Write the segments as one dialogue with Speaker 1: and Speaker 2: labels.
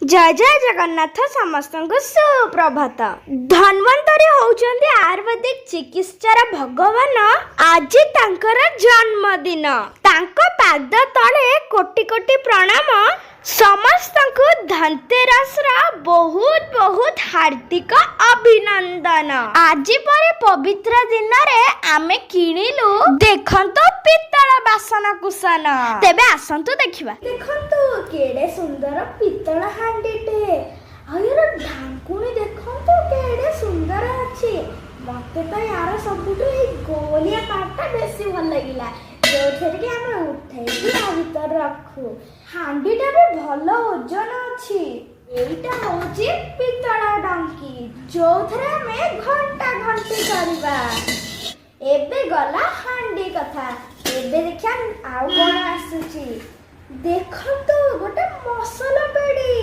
Speaker 1: ଜୟ ଜୟ ଜଗନ୍ନାଥ। ସମସ୍ତଙ୍କୁ ସୁପ୍ରଭାତ। ଧନ୍ୱନ୍ତରୀ ହେଉଛନ୍ତି ଆୟୁର୍ବେଦିକ ଚିକିତ୍ସାର ଭଗବାନ। ଆଜି ତାଙ୍କର ଜନ୍ମଦିନ। ତାଙ୍କ ପାଦ ତଳେ କୋଟି କୋଟି ପ୍ରଣାମ। ସମସ୍ତଙ୍କୁ ଧନତେରସର ବହୁତ ବହୁତ ହାର୍ଦ୍ଦିକ ଅଭିନନ୍ଦନ। ଆଜି ପରି ପବିତ୍ର ଦିନରେ ଆମେ କିଣିଲୁ, ଦେଖନ୍ତୁ, ପିତ୍ତଳ ବାସନ କୁସନ। ତେବେ ଆସନ୍ତୁ ଦେଖିବା। ଦେଖନ୍ତୁ, କେଡ଼େ ସୁନ୍ଦର ପିତ୍ତଳ ହାଣ୍ଡିଟେ। ଆଉ ୟାର ଢାଙ୍କୁଣୀ ଦେଖନ୍ତୁ, କେଡ଼େ ସୁନ୍ଦର ଅଛି। ମତେ ତ ୟାର ସବୁଠୁ ଏଇ ଗୋଲିଆ ପାର୍ଟଟା ବେଶୀ ଭଲ ଲାଗିଲା, ଯୋଉଥିରେ କି ଆମେ ଉଠେଇକି ତା ଭିତରେ ରଖୁ। ହାଣ୍ଡିଟା ବି ଭଲ ଓଜନ ଅଛି। ଏଇଟା ହଉଛି ପିତ୍ତଳ ଡଙ୍କି, ଯୋଉଥିରେ ଆମେ ଘଣ୍ଟା ଘଣ୍ଟି କରିବା। ଏବେ ଗଲା ହାଣ୍ଡି କଥା। ଏବେ ଦେଖିବା ଆଉ କଣ ଆସୁଛି। ଦେଖନ୍ତୁ, ଗୋଟେ ମସଲା ପେଡି।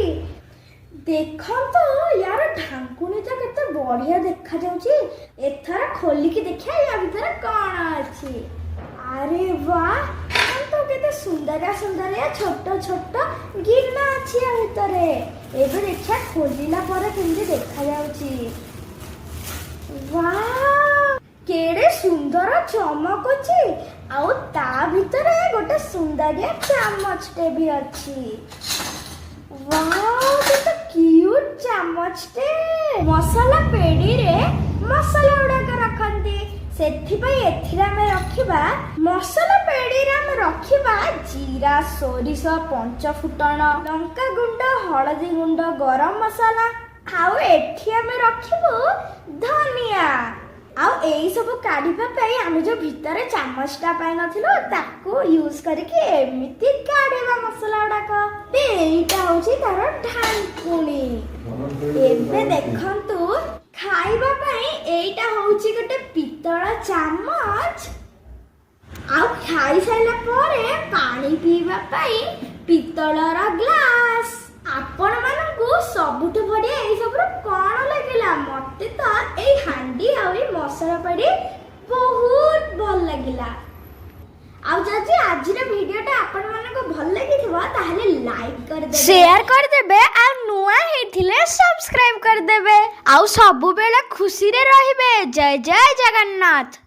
Speaker 1: ଦେଖନ୍ତୁ, ୟାର ଢାଙ୍କୁଣୀଟା କେତେ ବଢିଆ ଦେଖାଯାଉଛି। ଏଥର ଖୋଲିକି ଦେଖିବା ୟା ଭିତରେ କଣ ଅଛି। ଆରେ ବାଃ, ତ କେତେ ସୁନ୍ଦରିଆ ସୁନ୍ଦରିଆ ଛୋଟ ଛୋଟ ଗିନା ଅଛି ୟା ଭିତରେ। ଏବେ ଦେଖିବା ଖୋଲିଲା ପରେ କେମିତି ଦେଖାଯାଉଛି। ୱାଓ, କେଡ଼େ ସୁନ୍ଦର ଚମକୁଛି! ଆଉ ତା ଭିତରେ ଗୋଟେ ସୁନ୍ଦରିଆ ଚାମଚଟେ ବି ଅଛି। ୱାଓ, କେତେ କ୍ୟୁଟ୍ ଚାମଚଟେ! ମସଲା ପେଡ଼ିରେ ମସଲା ଗୁଡାକ ରଖନ୍ତି, ସେଥିପାଇଁ ଏଥିରେ ଆମେ ରଖିବା। ମସଲା ପେଡ଼ିରେ ଆମେ ରଖିବା ଜିରା, ସୋରିଷ, ପଞ୍ଚଫୁଟଣ, ଲଙ୍କା ଗୁଣ୍ଡ, ହଳଦୀ ଗୁଣ୍ଡ, ଗରମ ମସଲା। ଆଉ ଏଠି ଆମେ ରଖିବୁ ଧନିଆ। ଆଉ ଏଇ ସବୁ କାଢିବା ପାଇଁ ଆମେ ଯୋଉ ଭିତରେ ଚାମଚଟା ପାଇନଥିଲୁ, ତାକୁ ୟୁଜ କରିକି ଏମିତି କାଢିବା ମସଲା ଗୁଡାକ। ଏଇଟା ହଉଛି ତାର ଢାଙ୍କୁଣୀ। ଏବେ ଦେଖନ୍ତୁ, ଖାଇବା ପାଇଁ ଏଇଟା ହଉଛି ଗୋଟେ ପିତ୍ତଳ ଚାମଚ। ଆଉ ଖାଇସାରିଲା ପରେ ପାଣି ପିଇବା ପାଇଁ ପିତ୍ତଳର ଗ୍ଲାସ। ଆପଣ ମାନଙ୍କୁ ସବୁଠୁ ବଢିଆ ଏଇ ସବୁରୁ କଣ ଲାଗିଲା? ମତେ ତ ଏଇ ହାଣ୍ଡି ଆଉ ଏଇ ମସଲା ପେଡି ବହୁତ ଭଲ ଲାଗିଲା। ଆଉ ଯଦି ଆଜିର ଭିଡିଓଟା ଆପଣ ମାନଙ୍କୁ ଭଲ ଲାଗିଥିବ, ତାହେଲେ ଲାଇକ୍ କରିଦେବେ,
Speaker 2: ସେୟାର କରିଦେବେ ଆଉ ନୂଆ ହେଇଥିଲେ ସବସ୍କ୍ରାଇବ କରିଦେବେ। ଆଉ ସବୁବେଳେ ଖୁସିରେ ରହିବେ। ଜୟ ଜୟ ଜଗନ୍ନାଥ।